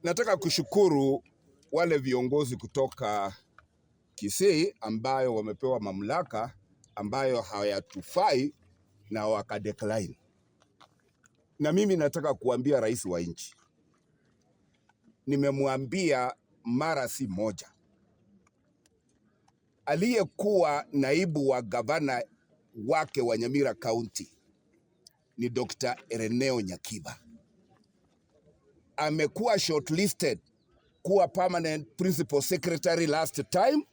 Nataka kushukuru wale viongozi kutoka Kisii ambayo wamepewa mamlaka ambayo hayatufai na wakadecline. Na mimi nataka kuambia rais wa nchi, nimemwambia mara si moja, aliyekuwa naibu wa gavana wake wa Nyamira County ni Dr. Ereneo Nyakiba. Amekuwa shortlisted kuwa permanent principal secretary last time.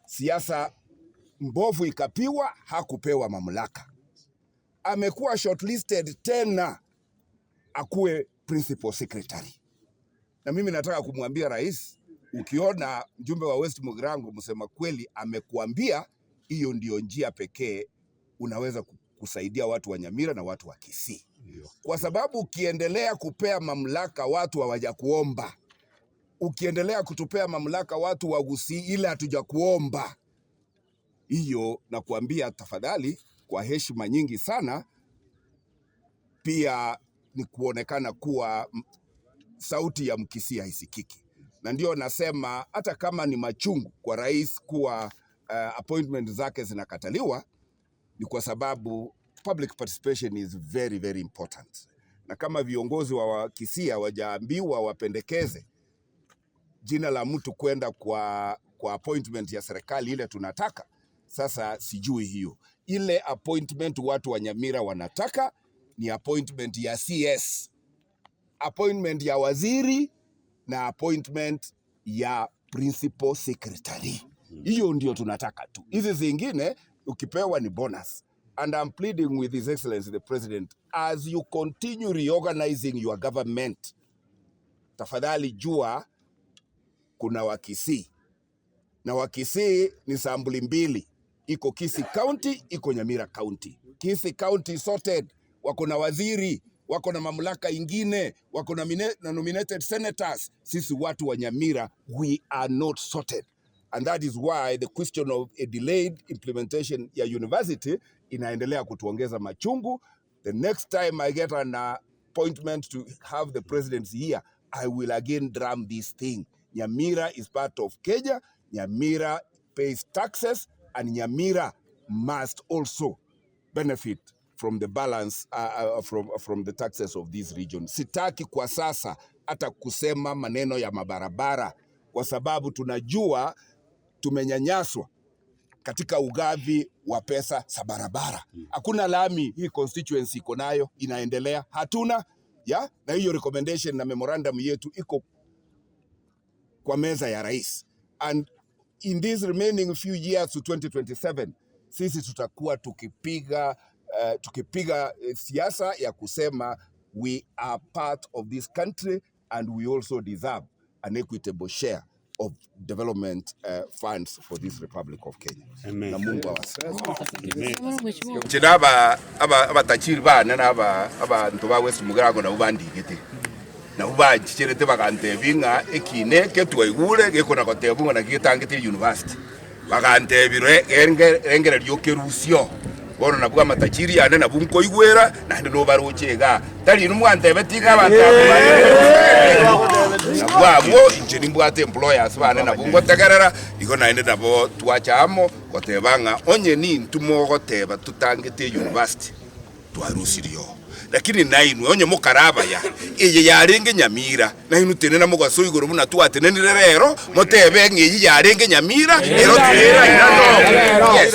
Siasa mbovu ikapiwa, hakupewa mamlaka. Amekuwa shortlisted tena akuwe principal secretary. Na mimi nataka kumwambia rais, ukiona mjumbe wa West Mugirango msema kweli amekuambia, hiyo ndio njia pekee unaweza kusaidia watu wa Nyamira na watu wa Kisii, kwa sababu ukiendelea kupea mamlaka watu hawajakuomba, ukiendelea kutupea mamlaka watu wa Gusii ile hatujakuomba, hiyo nakuambia tafadhali, kwa heshima nyingi sana, pia ni kuonekana kuwa sauti ya Mkisii haisikiki, na ndio nasema hata kama ni machungu kwa rais kuwa appointment zake zinakataliwa, ni kwa sababu public participation is very very important, na kama viongozi wa Kisii hawajaambiwa wapendekeze jina la mtu kwenda kwa appointment ya serikali ile tunataka sasa, sijui hiyo ile appointment watu wa Nyamira wanataka ni appointment ya CS, appointment ya waziri na appointment ya principal secretary. Hiyo ndio tunataka tu. Hizi zingine ukipewa ni bonus. And I'm pleading with His Excellency the President, as you continue reorganizing your government, tafadhali jua kuna Wakisii na Wakisii ni sampuli mbili, iko Kisii County, iko Nyamira County. Kisii County sorted, wako na waziri, wako na mamlaka ingine, wako na nominated senators. Sisi watu wa Nyamira, we are not sorted. And that is why the question of a delayed implementation ya university inaendelea kutuongeza machungu. The next time I get an appointment to have the presidency here, I will again drum this thing. Nyamira is part of Kenya. Nyamira pays taxes and Nyamira must also benefit from the balance from the taxes of this region. Sitaki kwa sasa hata kusema maneno ya mabarabara kwa sababu tunajua tumenyanyaswa katika ugavi wa pesa za barabara. Hakuna lami hii constituency iko nayo inaendelea, hatuna ya na hiyo recommendation na memorandum yetu iko kwa meza ya rais, and in these remaining few years to 2027 sisi tutakuwa tukipiga siasa ya kusema we are part of this country and we also deserve an equitable share of development funds for this Republic of Kenya. Amen. Na Mungu awasaidie. Mheshimiwa. Nchina aba abatajiri bane na aba abantu ba West Mugirango nabo bandigete nabo banchicherete bagantebi ng'a ekine ketwaigure gekona gotebu ng'a naki getangete university bagantebi rengererio kerusio bono nabwo amatajiri yane nabwo nkoigwera naende nobaroche iga tari inwe mwantebeti iga abanto abo nabwo abwo inche nimbwate employers bane nabwo ngotegerera igo naende nabo twacha amo goteba ng'a onye nintu mogoteba tutangete university twarusirio lakini nainwe onye mokarabaya eye yarenge Nyamira nainwe tenena mogaso igoro buna twatenenire rero motebe ng'a eye yarenge Nyamira ero twera inano, yes.